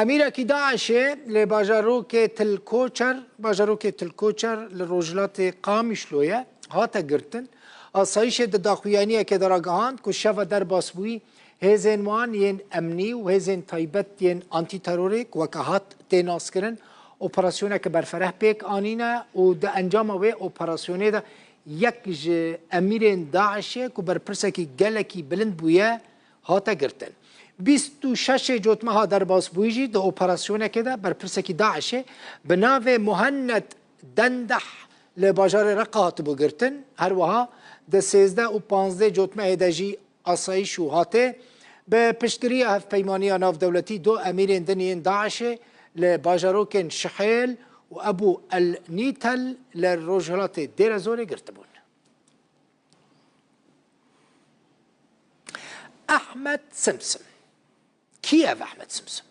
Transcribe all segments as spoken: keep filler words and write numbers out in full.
Emîrekî DAIŞê li bajarokê Til Koçer, bajarokê Til Koçer li rojhilatê Qamişloyê hate girtin. Asayîşê di daxuyaniyekê de ragihand ku şeva derbasbûyî hêzên wan yên emnî û hêzên taybet yên antîterorê ku weke hat tê naskirin, operasyoneke berfereh pêk anîne û di encama wê operasyonê de yek ji emîrên DAIŞê ku berpirsekî gelekî bilind bûye, hate girtin. Bîst û şeş ê cotmeha derbasbûyî jî di operasyonekê de berpirsekî DAIŞê bi navê Muhenned Dendeh li bajarê Reqa hatibû girtin. Her wiha di sêzdeh û panzdeh cotmehê de jî asayîş û hatê bi piştgiriya Hevpeymaniya Navdewletî du emîrên din yên DAIŞê li bajarokên Şihêl û Ebû El Nîtel li rojhilatê Dêrezorê girtibûn. Ehmed Simsim. Kî ev Ehmed Simsim?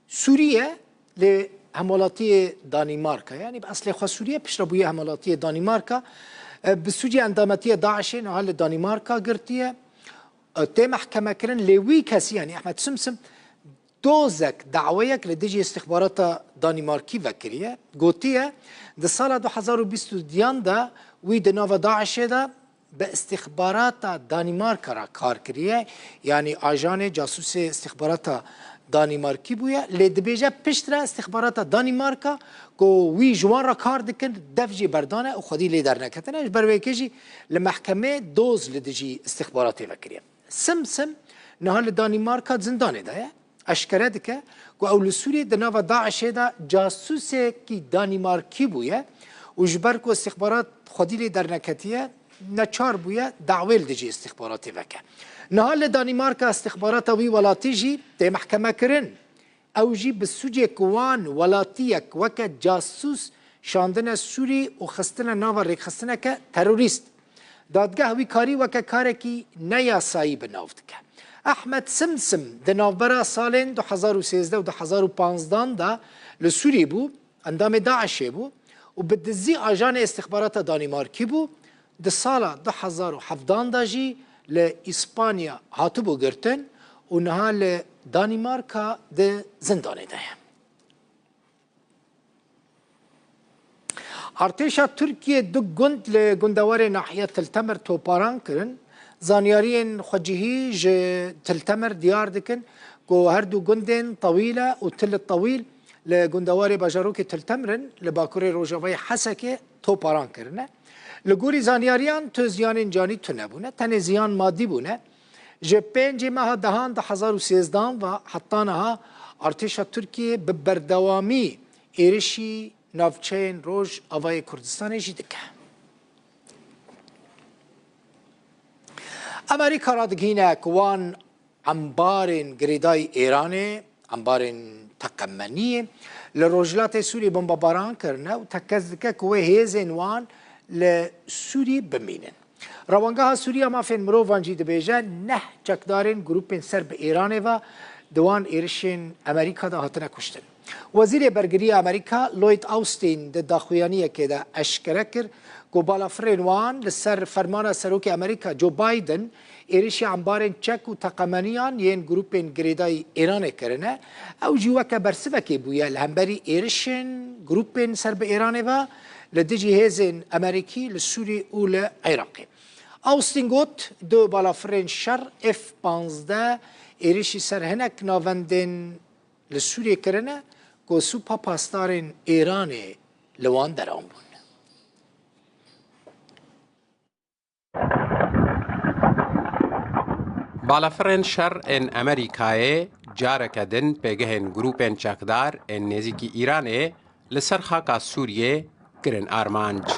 Sûrî ye, lê hemwelatiyê Danîmarka. Yanî bi eslê xwe Sûrî ye, piştre bûye hemwelatiyê Danîmarka. E, bi sûcê endametiya DAIŞê niha li Danîmarka girtiye. E, tê mehkemekirin, lê wî kesî, yanî Ehmed Simsim, dozek, daweyek li dijî istixbarata Danîmarkî vekiriye. Gotiye, di sala du hezar û bîst û duyan de wî di nava DAIŞê de bi istixbarata Danîmarka re kar kiriye. Yanî ajanê, casûsê istixbarata Danîmarkî bûye. Lê dibêje piştre istixbarata Danîmarka ku wî ji wan re kar dikin, dev jê berdane û xwedî lê derneketine. Ji ber wê yekê jî li mehkemê doz li dijî istixbaratê vekiriye. Simsim niha li Danîmarka zindanê de ye. Eşkere dike ku ew li Sûriyê di nava DAIŞê de casûsekî Danîmarkî bûye û ji ber ku istixbarat xwedî lê derneketiye, neçar bûye dawê li dijî istixbaratê veke. Niha li Danîmarka istixbarata wî welatî jî tê mehkemekirin. Ew jî bi sûcê ku wan welatiyek weke casûs şandine Sûrî û xistine nava rêkxistineke terorîst. Dadgeh wî karî weke karekî neyasayî bi nav dike. Ehmed Simsim di navbera salên du hezar û sêzdeh û du hezar û panzdan de li Sûrî bû, endamê DAIŞê bû û bi dizî ajanê istixbarata Danîmarkî bû. Di sala du hezar û hevdan de jî li Îspanya hatibû girtin û niha li Danîmarka di zindanê de ye. Artêşa Tirkiyê du gund li gundewarê nahiya Til Temer toparan kirin. Zanyariyên xwecihî ji Til Temer diyar dikin ku her du gundên Tewîle û Til Tewîl li gundewarê bajarokê Til Temer in, li bakurê rojavayê Hesekê toparan kirine. Li gorî zanyariyan tu ziyanên canî tune bûne, tenê ziyan madî bûne. Ji pêncê meha dehan du hezar û sêzdehan ve heta niha artêşa Tirkiyê bi berdewamî êrişî navçeyên Rojavayê Kurdistanê jî dike. Amerîka radigihîne ku wan embarên girêdayî Êranê, embarên teqemeniyê li Rojhilatê Sûriyê bombebaran kirine û tekez dike ku wê hêzên wan li Sûriyê bimînin. Rewangeha Sûriya Mafên Mirovan jî dibêje neh çekdarên grûpên ser bi Êranê ve di wan êrişên Amerîka de hatine kuştin. Wezîrê Bergirî ya Amerîka Lloyd Austin di daxuyaniyekê de eşkere kir ku balafirên wan li ser fermana Serokê Amerîka Joe Biden êrişî embarên çek û teqemeniyan yên grûpên girêdayî Êranê kirine. Ew jî weke bersivekê bûye li hemberî êrişên grûpên ser bi Êranê ve li dijî hêzên Amerîkî li Sûrî û li Iraqê. Austin got, du balafirên şer F panzdeh êrişî ser hinek navendên li Sûriyê kirine ku sûpa pasdarên Êranê li wan deran bûn. Balafirên şer ên Amerîkayê careke din pêgehên grûpên çekdar ên nêzîkî Îranê li ser xaka Sûriyê kirin armanc.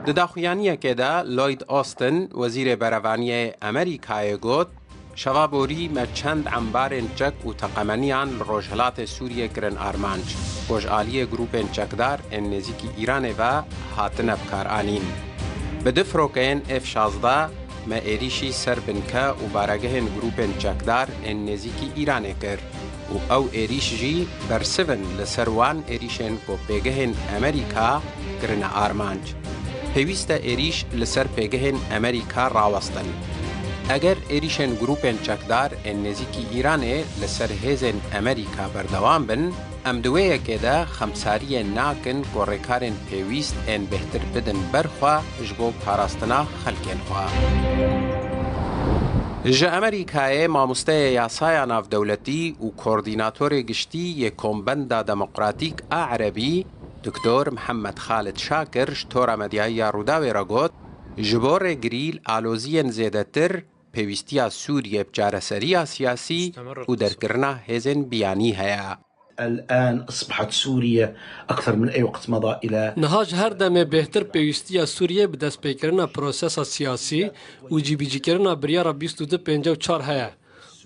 Di daxuyaniyekê de Lloyd Austin, Wezîrê Berevaniyê Amerîkayê got, Şeva borî me çend embarên çek û teqemeniyan li rojhilatê Sûriyê kirin armanc, ku ji aliyê grûpên çekdar ên nêzîkî Îranê ve hatine bikaranîn. Bi du firokeyên F şazdeh me êrîşî ser binke û baregehên grûpên çekdar ên nêzîkî Îranê kir û ew êrîş jî bersiv in li ser wan êrîşên ku pêgehên Amerîka kirine armanc. Pêwîst e êrîş li ser pêgehên Amerîka rawestin. Eger êrîşên grûpên çekdar ên nêzîkî Îranê li ser hêzên Amerîka berdewam bin, em di wê yekê de xemsariyê nakin ku rêkarên pêwîst ên bêhtir bidin ber xwe ji bo parastina xelkên xwe. Ji Amerîkayê mamosteyê yasaya navdewletî û koordînatorê giştî yê Kombenda Demokratîk a Erebî, Doktor Mihemed Xalid Şakir ji tora medyayî ya Rûdawê re got, ji bo rêgirî li aloziyên zêdetir, pêwîstiya Sûriyê bi çareseriya siyasî û derkirina hêzên biyanî heye. الآن أصبحت سوريا أكثر من أي وقت مضى إلى Niha ji her demê bêhtir pêwîstiya Sûriyê bi destpêkirina prosesa siyasî û cîbicîkirina biryara bîst û du pêncî û çar heye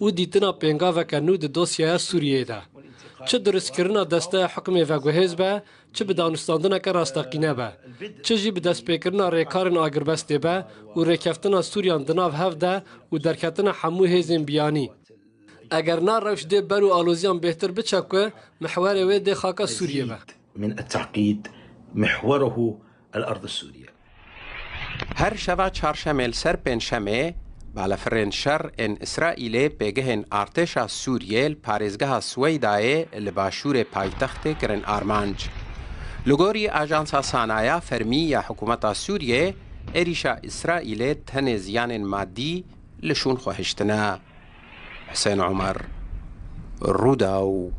û dîtina pêngaveke nû di dosyaya Sûriyeyê de. Çi durustkirina desteya hukmê veguhêz be, çi bi danûstandineke rasteqîne be, çi jî bi destpêkirina rêkarên agirbestê be û rêkeftina Sûriyan di nav hev de û derketina hemû hêzên biyanî. Eger na rewş dê ber û aloziyan bêhtir biçe ku mihwerê wê dê xaka Sûriyê be. من التعقيد محوره الأرض السورية. Her şeva çarşemê li ser pêncşemê, balefirên şer ên Îsraîlê pêgehên artêşa Sûriyê li parêzgeha Siweydayê li başûrê paytextê kirin armanc. Li gorî Ajansa Sanaya Fermî ya Hikûmeta Sûriyê, êrîşa Îsraîlê tenê ziyanên madî li şûn xwe hiştine. Husên Omer, Rûdaw.